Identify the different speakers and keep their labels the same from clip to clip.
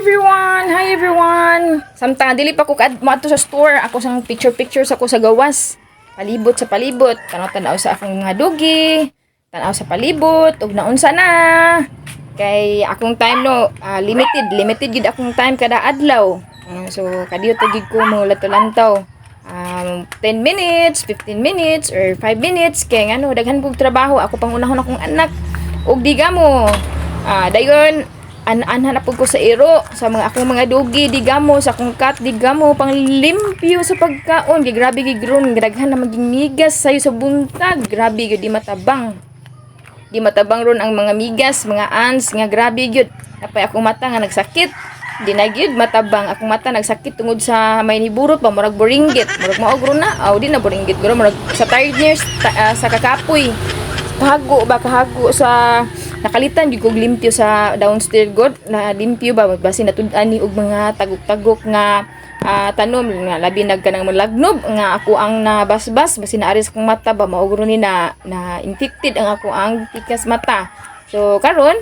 Speaker 1: Everyone! Hi everyone! Samtang dili pa ko kaad moadto sa store, ako sang picture pictures ako sa gawas. Palibot sa palibot, tanaw-tanaw sa akong mga dugi, tanaw sa palibot, ug naunsa na. Kay akong time no, limited, limited gid akong time kada adlaw. So kadiyo ta gid ko mga lantaw. 10 minutes, 15 minutes, or 5 minutes kay ngano daghan kog trabaho, ako pangunahon akong anak. Ug di mo dayon an-anhan na pud ko sa iro sa mga akong mga dugi, digamo sa akong cat, digamo panglimpyo sa pagkaon. Gi grabe gid ron, daghan na maging migas sayo sa buntag. Grabe gyud, di matabang, di matabang ron ang mga migas, mga ants nga grabe gyud. Napay akong mata nga nagsakit, di na gyud matabang akong mata, nagsakit tungod sa may niburot pa, murag buringgit, murag maog ron na. Aw, di na buringgit guro, murag sa tiredness sa kakapoy, kahago ba, kahago sa nakalitan gyud kog limpyo sa downstairs god na limpyo ba, basin natud-an ni og mga tagok-tagok nga tanom nga labi nag kanang malagnob nga ako ang nabasbas, basin naari sa akong mata ba, mao guro ni na na infected ang ako ang pikas mata. So karon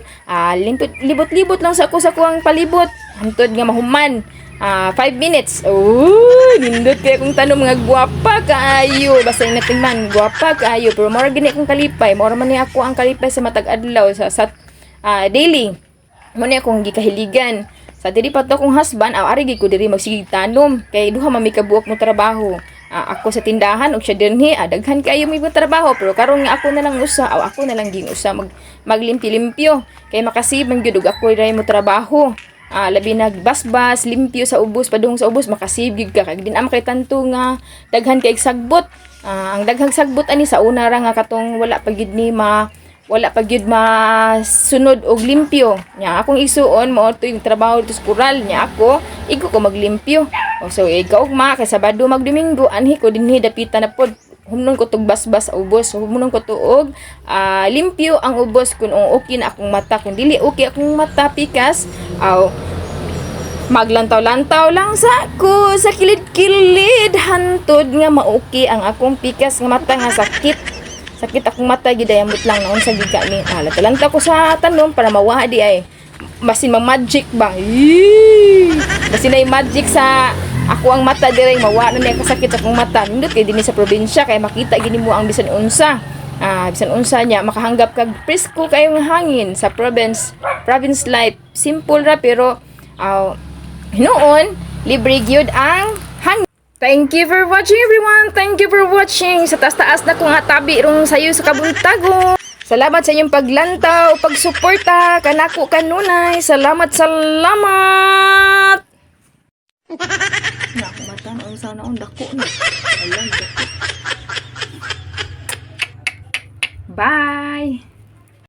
Speaker 1: libot-libot lang sa ako sa kuang palibot hantod nga mahuman. 5 minutes. Oh, nindot kay akong tanom nga gwapa kaayo. Basta natingman, gwapa kaayo. Pero mora gini akong kalipay. Mora man ni ako ang kalipay sa matag adlaw sa daily. Mo ni akong gikahiligan. Sa diri pa to akong husband, aw ari gid ko diri magsigig tanom kay duha man mi kabuok mo trabaho. Ako sa tindahan ug siya dinhi, daghan kaayo may trabaho, pero karon nga ako na lang usa, aw ako na lang ging usa maglimpi-limpyo kay makasib man gyud ug ako ray mo trabaho. Labi nagbasbas, limpyo sa ubos, padung sa ubos, makasib gyud ka kay din ama kay tanto nga daghan kay sagbot. Ang daghang sagbot ani sa una ra nga katong wala pa gyud masunod og limpyo. Nya akong isuon mao to yung trabaho dito sa kural nya ako igo ko maglimpyo. O, so ikaw ugma kay Sabado magDomingo anhi ko dinhi dapita na pod, humnon ko tug basbas sa ubos, humnon ko tuog limpyo ang ubos kung okay na akong mata. Kung dili okay akong mata pikas, aw maglantaw-lantaw lang sa ko sa kilid-kilid hantod nga mauki ang akong pikas nga mata nga sakit. Sakit akong mata gid, amot lang naon sa giga ni lantaw ko sa tanom para mawa di ay basin ma-magic ba. Eee! Basin ay magic sa ako ang mata dire, mawa na niya kasakit sa akong mata. Nindot kay dinhi sa probinsya kay makita gini mo ang bisan unsa, bisan unsa niya makahanggap kag presko kayo nga hangin sa province. Province life simple ra, pero hinuon libre gyud ang hangin. Thank you for watching, everyone. Thank you for watching. Sa taas-taas na ko nga tabi rong sayo sa kabuntago. Salamat sa inyong paglantaw, pagsuporta kanako kanunay. Salamat, salamat. Na ako mata na unsa na dako na. Alam dako. Bye.